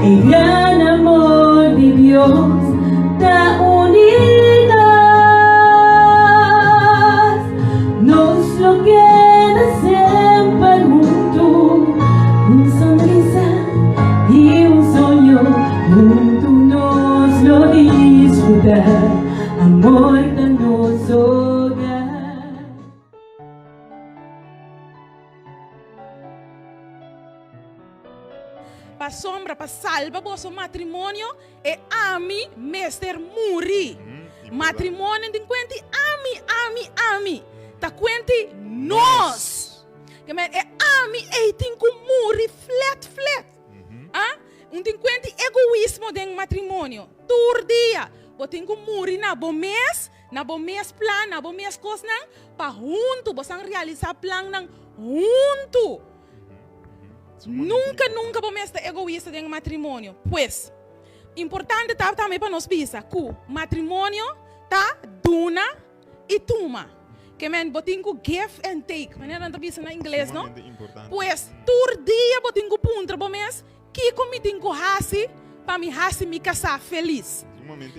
E gran amor di Dios ta uni nos. Nos lo keda semper huntu, un sonrisa i un soño huntu nos lo disfruta, amor ta nos hogar. Pasobra pa salba boso matrimonio e ami mester muri. Matrimonio tin kuenti ami, ami, ami. Ta kuenti nos. Ke men e ami ei tin ku muri flet flet. Ah, un tin kuenti egoismo den matrimonio. Tur dia bo tin ku muri na bo mes, na bo mes plan, na bo mes kosnan, pa huntu bosan realisa plannan huntu. Nunka, nunka bo mes ta egoista den matrimonio. Pues, importante ta tambe pa nos bisa ku matrimonio ta duna i tuma. Ke men bo tin ku give and take, manera nan ta bisa na ingles, no? Pues, tur dia bo tin ku puntra bo mes, Kiko mi tin ku hasi pa mi hasi mi kasá felis?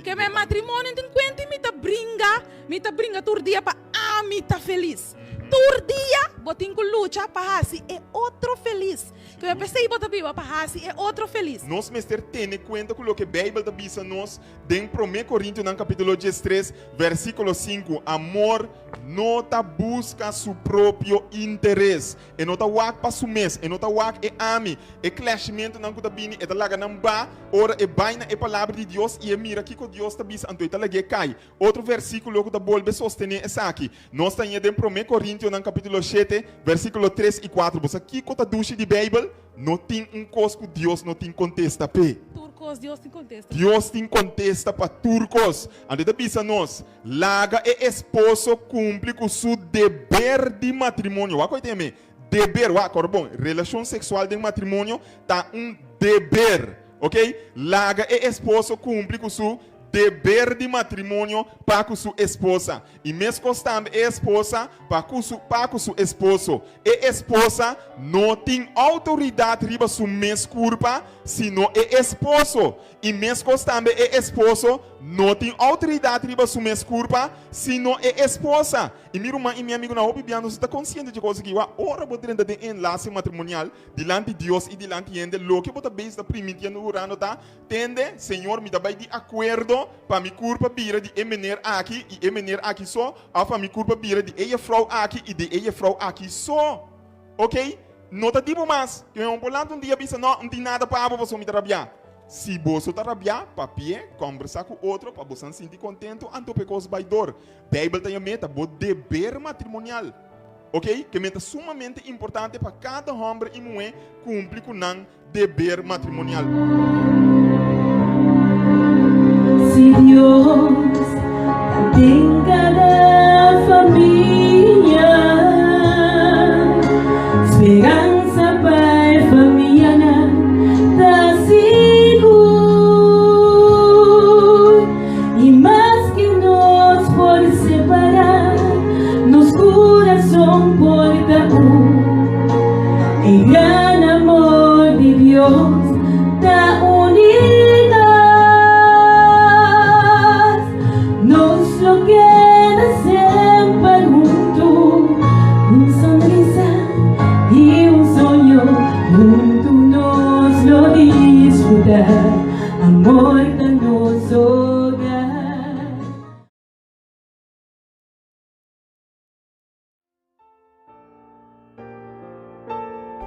Ke men matrimonio tin kuenta i mi ta bringa, mi ta bringa tur dia pa ami ta felis. Tur dia bo tin ku lucha pa hasi e otro felis. Ke men p'esei bo ta biba pa hasi e otro felis. Nos mester tene kuenta ku loke Beibel ta bisa nos den Promé Korintionan kapítulo diestres, versíkulo sinku, Amor no ta buska su propio interes. E no ta wak pa su mes, e no ta wak e ami. E klèshimentunan ku ta bini, e ta laga nan ba ora e bai na e Palabra di Dios i e mira kiko Dios ta bisa, anto e ta lag'é kai. Otro versíkulo ku ta bolbe sostené esaki, nos ta haña den Promé Korintionan kapítulo shete, versíkulo tres i kuater. Bo sa kiko ta dushi di Beibel? No tin un kos ku Dios no tin kontesta p'e. Tur kos Dios tin kontesta p'e. Dios tin kontesta pa tur kos. Anto e ta bisa nos, Laga e esposo kumpli ku su deber di matrimonio. Wak ku e teme? Deber. Wak, kòrda bon, relashon seksual den matrimonio ta un deber. Oke? Laga e esposo kumpli ku su deber di matrimonio pa ku su esposa. I meskos tambe e esposa pa ku su pa ku su esposo. E esposa no tin outoridat riba su mes kurpa, sino e esposo. I meskos tambe e esposo no tin outoridat riba su mes kurpa, sino e esposa. I mi ruman i mi amigunan, hopi bia nos no ta konsiente dje kos aki. Wak, ora bo drenta den enlase matrimonial dilanti Dios i dilanti hende, loke bo ta bezig ta primintiendo i hurando ta, Tende, Señor, mi ta bai di akuerdo pa mi kurpa bira di e mener aki i e mener aki so, òf pa mi kurpa bira di e jefrou aki i di e jefrou aki so. Oke, no ta di bo mas. Ke mi por lanta un dia bisa, No, N tin nada pa bo pasobra mi ta rabiá. Si boso ta rabiá, papi'é, kòmbersá ku otro pa bosan sinti kontentu, anto pa e kos bai dor. Beibel ta yam'é ta bo deber matrimonial. Oke, ke mi ta sumamente importante pa kada hòmber i muhé kumpli ku nan deber matrimonial. Si Dios ta den kada famia, speransa pa e famianan ta sigur. I maske nos por separá, nos kurason por ta un. E gran amor di Dios ta uni nos. Nos lo keda semper huntu, un sonrisa i un soño, huntu nos lo disfruta, amor ta nos hogar.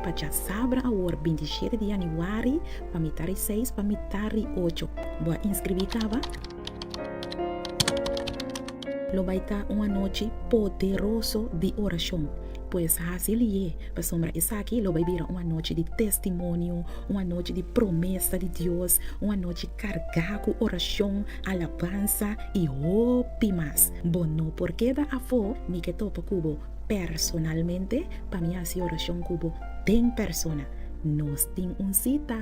Pa djasabra awor bintishete di yanüari pa mitari seis pa mitari ocho. Bo a inskribí kaba? Lo bai ta un anochi poderoso di orashon. Pues hasi lié, pasobra esaki lo bai bira un anochi di testimonio, un anochi di promesa di Dios, un anochi kargá ku orashon, alabansa i hopi mas. Bo no por keda afó, mi ke topa ku bo personalmente pa mi hasi orashon ku bo den persona. Nos tin un sita!